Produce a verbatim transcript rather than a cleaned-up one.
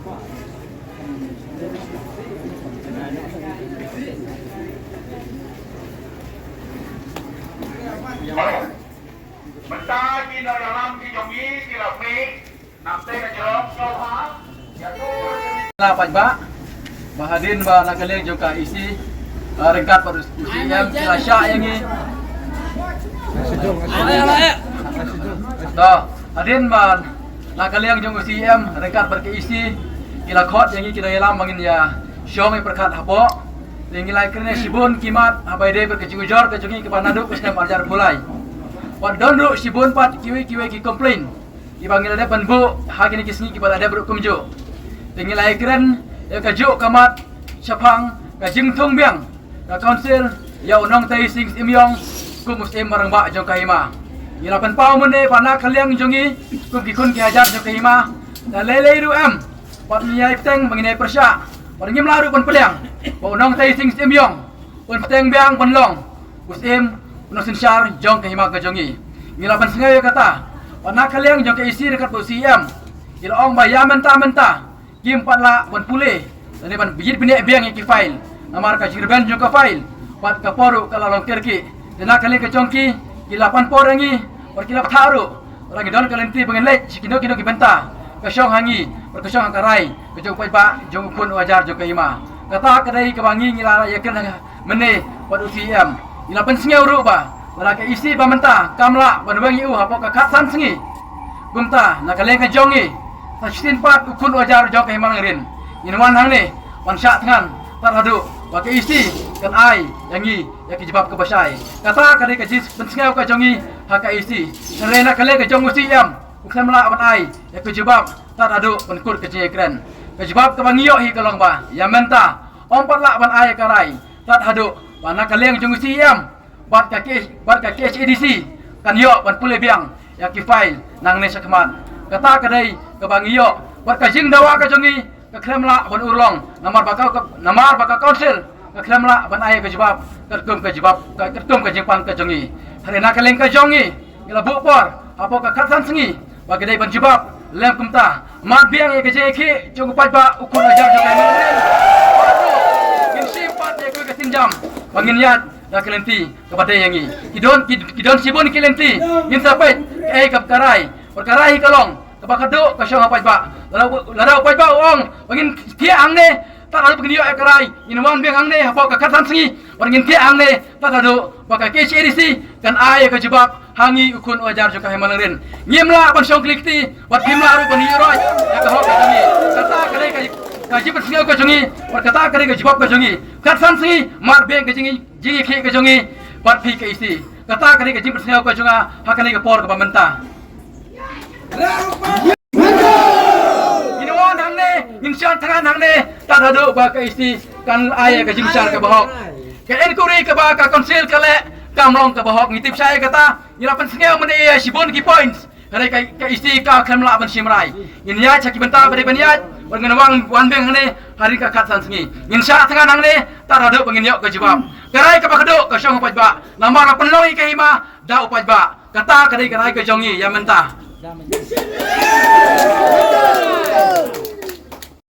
Mynta ki nongïalam ki jong ngi ki la plie. Namar ka jong sngewbha ïa tu. La paidbah, ba hadien ba na ka liang jong ka E C, ah, ryngkat bad u C M ki la shah ïa ngi. To, hadien ba na ka liang jong u C M ryngkat bad ka E C ki la khot ïa ngi ki nongïalam ba ngin ïa shong ïa pyrkhat hapoh. Te ngi la kren shibun ki mat haba ïadei bad ka jingujor ka jong ngi kaba naduh ka snem arhajar arphew lai. Wat don ruh shibun pat kiwei kiwei ki complain kiba ngi la dep ban buh ha kine ki sngi kiba la dep ruh kumjuh. Te ngi la ïakren ïa kajuh ka mat shaphang ka jingthung biang ka Council ïa u Nongtei Sing Syiemiong kum u Syiem Rangbah jong ka hima. Ngi la pynpaw mynne ba na ka liang jong ngi kum ki khun ki hajar jong ka hima, la lei lei ruh em bad ngi ïai bteng bad ngi ïai pyrshah bad ngim lah ruh ban pdiang ba u Nongtei Sing Syiemiong un bteng biang ban long u Syiem, u nongsynshar jong ka hima ka jong ngi. Ngi la pynsngew ïa kata, bad na ka liang jong ka E C ryngkat bad u C M ki la ong ba ïa mynta mynta kim pat lah ban pule lane ban bit bniah biang ïa ki file namar ka jingrben jong ka file bad ka por ruh ka la long kyrkieh. Te na ka liang ka jong ki, ki la pan por ïa ngi bad ki la bthah ruh. Lada ngi don ka lynti ba ngin leit sha kino kino ki bynta, ka shong ha ngi bad ka shong ha ka rai ka jong u paidbah jong u khun u hajar jong ka hima. Kata ka dei kaba ngi ngi la ïakren mynne bad u C M. Ngi la pynsngew ruh ba lada ka E C ba mynta kam lah ban weng ïa u hapoh ka khatsan sngi, kumta na ka liang ka jong ngi, sa shisien pat u khun u hajar jong ka hima Nongrim, ngin wan hangne ban shah thngan tad haduh ba ka E C kan ai ïa ngi ïa ka jubab kaba shai. Kata ka dei ka jingpynsngew ka jong ngi ha ka E C. Hynrei na ka liang ka jong u C M, u khlem lah ban ai ïa ka jubab tad haduh ban kut ka jingïakren. Ka jubab kaba ngi ïoh hi ka long ba ïa mynta ym pat lah ban ai ïa ka rai tad haduh ba na ka liang jong u C M bad ka K-, bad ka K H A D C kan ïoh ban pule biang ïa ki file nangne shakhmat. Kata ka dei kaba ngi ïoh, bad ka jingdawa ka jong ngi ka khlem lah ban urlong namar ba ka, namar ba ka Council ka khlem lah ban ai ka jubab katkum ka jubab, ka, katkum ka jingpan ka jong ngi. Hynrei na ka liang ka jong ngi, ngi la buh por hapoh ka khatsan sngi ba ka dei ban jubab. Lem kumta, mad biang ïa ka jingïakhih jong u paidbah u khun u hajar jong ka hima Nongrim. Ngin shim pat ïa ka sienjam ba ngin ïaid da ka lynti kaba dei ïa ngi. Ki don, ki, ki don shibun ki lynti, ngin sa peit kaei kaba ka rai. Bad ka rai hi ka long kaba khadduh ka shong ha paidbah. Lada u, lada u paidbah u ong ba ngin thiah hangne tad haduh ba ngin ïoh ïa ka rai, ngin wan biang hangne hapoh ka khatsan sngi bad ngin thiah hangne tad haduh ba ka K H A D C kan ai ïa ka jubab ha ngi u khun u hajar jong ka hima Nongrim. Ngim lah ban shong kli kti bad ngim lah ruh ban ïuh roi ïa ka hok ka jong ngi. Kata ka dei ka, ka jingpynsngew ka jong ngi bad kata ka dei ka jubab ka jong ngi. Khatsan sngi, mad biang ka jing, jingïakhih ka jong ngi bad phi ka E C. Kata ka dei ka jingpynsngew ka jong nga ha kane ka por kaba mynta. Ngin wan hangne, ngin shah thngan hangne tad haduh ba ka E C kan ai ka jingbishar kaba hok. Ka inquiry kaba ka Council ka leh kam long kaba hok, ngi tip shai kata. Ngi la pynsngew mynne ïa shibun ki points. Hynrei ka, ka E C ka khlem lah ban shim rai. Ngin ïaid sha ki bynta ba dei ban ïaid bad ngin wan, wan biang hangne hadien ka khatsan sngi. Ngin shah thngan hangne tad haduh ba ngin ïoh ka jubab. Ka rai kaba khadduh ka shong ha paidbah namar la pynlong ïa ka hima da u paidbah. Kata ka dei ka rai ka jong ngi ïa mynta.